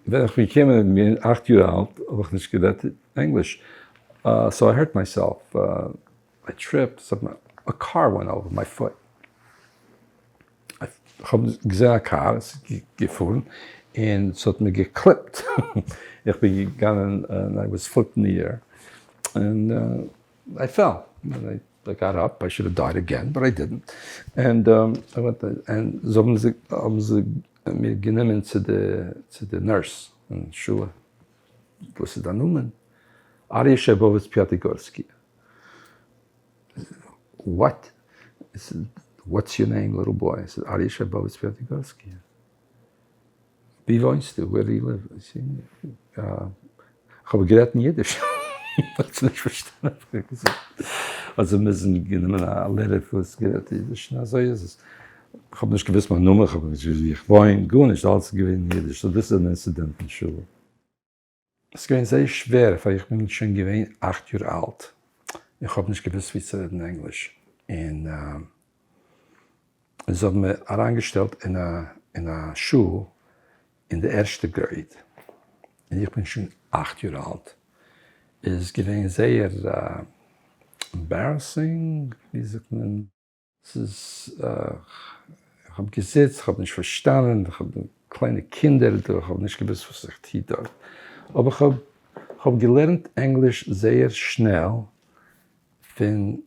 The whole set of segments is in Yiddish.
ווען איך בין געקומען, איך בין געווען 8 יאר אלט, האב איך נישט גערעדט ענגליש, so I hurt myself, I tripped, a car went over my foot. איך האב געזען א קאר, עס איז געפארן, און ס'האט מיר געקליפט, איך בין געגאנגען און I was flipped in the air, און I fell, און I got up, I should have died again, but I didn't, און זיי האבן זיי מיר גענומען צו די nurse אין שולע, וואס איז דיין נאמען? אריה שעבאוויץ פיאטיגארסקי. What? What's your name little boy? I said אריה שעבאוויץ פיאטיגארסקי. ווי וואוינסטו? Where do you live? איך האב גערעדט אין אידיש. האט זי נישט פארשטאנען וואס איך האב געזאגט. האט זי מוזן גענומען א לערער וואס גערעדט אידיש און אזוי איז עס. איך האב נישט געוואוסט מיין נאמען, איך האב נישט געוואוסט ווי איך וואוין, גארנישט, אלעס איז געווען אין אידיש. So דאס איז אן אינצידענט אין שולע. עס איז געווען זייער שווער פאר איך בין שוין געווען 8 יאר אלט, איך האב נישט געוואוסט ווי צו רעדן ענגליש, און זיי האבן מיר אריינגעשטעלט אין א שול אין די ערשטע grade, און איך בין שוין 8 יאר אלט, איז געווען זייער embarrassing, ווי זאגט מען? ס'איז, איך האב געזיצט, איך האב נישט פארשטאנען, איך האב קליינע קינדער דא, איך האב נישט געוואוסט וואס איך טו דארט, אבער איך האב, כ'האב געלערנט ענגליש זייער שנעל פון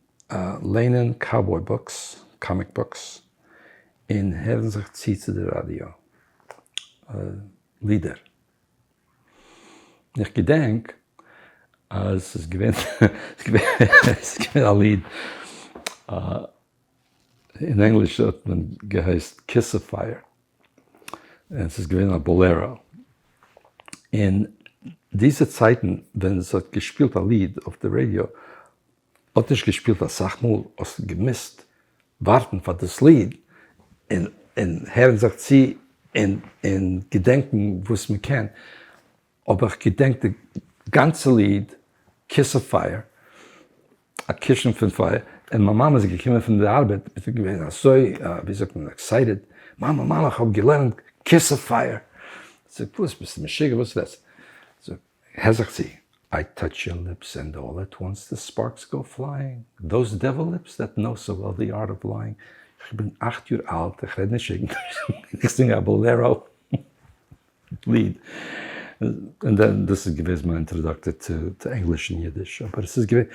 ליינען cowboy books, comic books, און הערן זיך צו צו די ראדיא לידער. איך געדענק אז ס'איז געווען ס'איז געווען א ליד, אין ענגליש האט מען געהייסט Kiss of Fire, און ס'איז געווען א באלערא, אין דיזע צייטן ווען ס'האט געשפילט א ליד אויף די ראדיא, האט נישט געשפילט אסאך מאל, האסטו געמוזט ווארטן פאר דאס ליד און הערן זיך צו און געדענקן וואס מען קען, אבער איך געדענק די גאנצע ליד Kiss of Fire, א קישן פון פייער, און מיין מאמע איז געקומען פון די ארבעט, איז געווען אזוי ווי זאגט מען excited, מאמע מאמע איך האב געלערנט Kiss of Fire, זאגט וואס ביסטו משוגע וואס רעדסטו, זאגט הער זיך צו, I touch your lips and all at once the sparks go flying, those devil lips that know so well the art of lying, איך בין 8 יאר אלט, איך רעד נישט ענגליש, איך זינג א באלערא ליד, און דען דאס איז געוועזן מיין introduction צו ענגליש און אידיש, אבער עס איז געווען,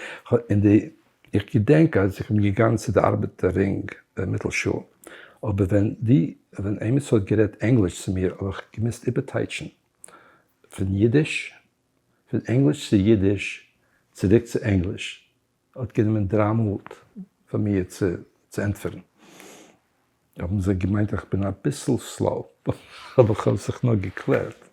אין די, איך געדענק אז איך בין געגאנגען צו די ארבעטער רינג מיטל שול, אבער ווען די, ווען עימיצער האט גערעדט ענגליש צו מיר האב איך געמוזט איבערטייטשן פון אידיש, פון ענגליש צו אידיש, צוריק צו ענגליש, האט גענומען דריי מאל פאר מיר צו ענטפערן. האבן זיי געמיינט איך בין אביסל slow, אבער כ'האב זיך נאר געקלערט.